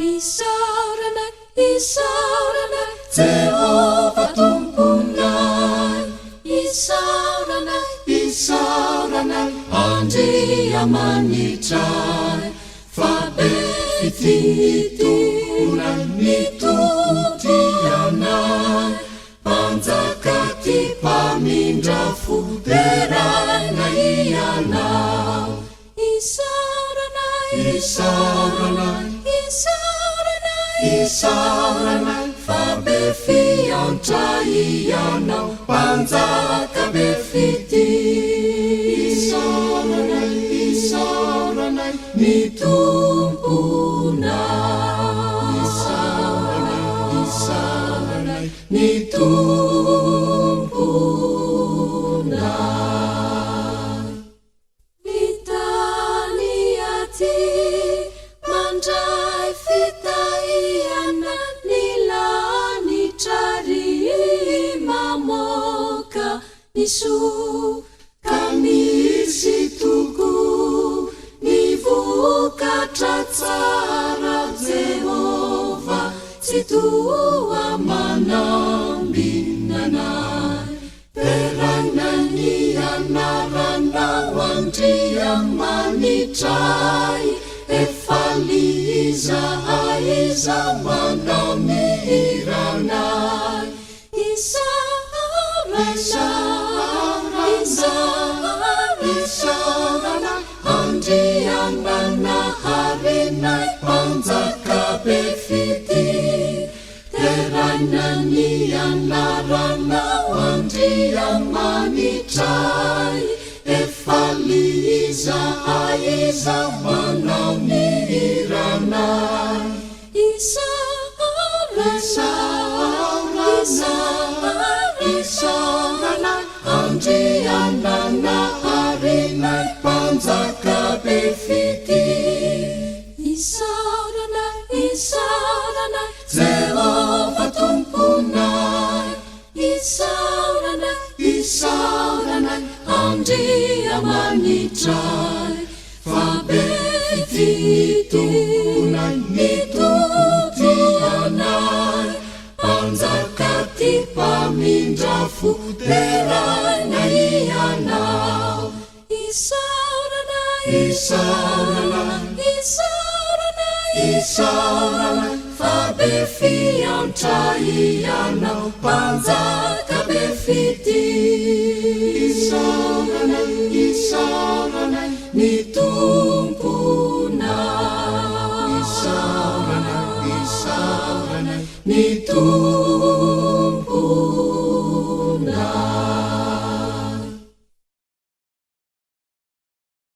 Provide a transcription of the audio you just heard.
Isaorana, isaorana, Jehovah Tomponay. Isaorana, isaorana, Andriamanitray. Fa be fitia ny Tomponay, ny Tompo tia anay. Mpanjaka tia mpamindra fo, deraina Ianao. Isaorana, isaorana, isaorana, isaorana, fa be fiantra Ianao, Mpanjaka be fitia. Isaorana, isaorana, ny Tomponay. Isaorana, isaorana, ny Tomponay. Ny tany aty mandray fitahiana, ny lanitra ary mamoaka ny soa, ka misy tokoa ny vokatra tsara, Jehovah Tsitoha manambina anay. Deraina ny anaranao Andriamanitray e faly izahay izao manao ny hiranay. Isaorana, isaorana, isaorana Andriananaharinay Mpanjaka be fitia. Deraina ny anaranao Andriamanitray e faly izahay izao manao ny hiranay. Isaorana, isaorana, isaorana Andriananaharinay Mpanjaka be fitia. Isaorana, isaorana, Jehovah Tomponay. Isaorana, isaorana, Andriamanitray. Fa be fitia ny Tomponay, ny Tompo tia anay. Mpanjaka tia mpamindra fo, deraina Ianao. Isaorana, isaorana, isaorana, isaorana, fa be fiantra Ianao, Mpanjaka be fitia. Isaorana, isaorana, ny Tomponay. Isaorana, isaorana, ny Tomponay.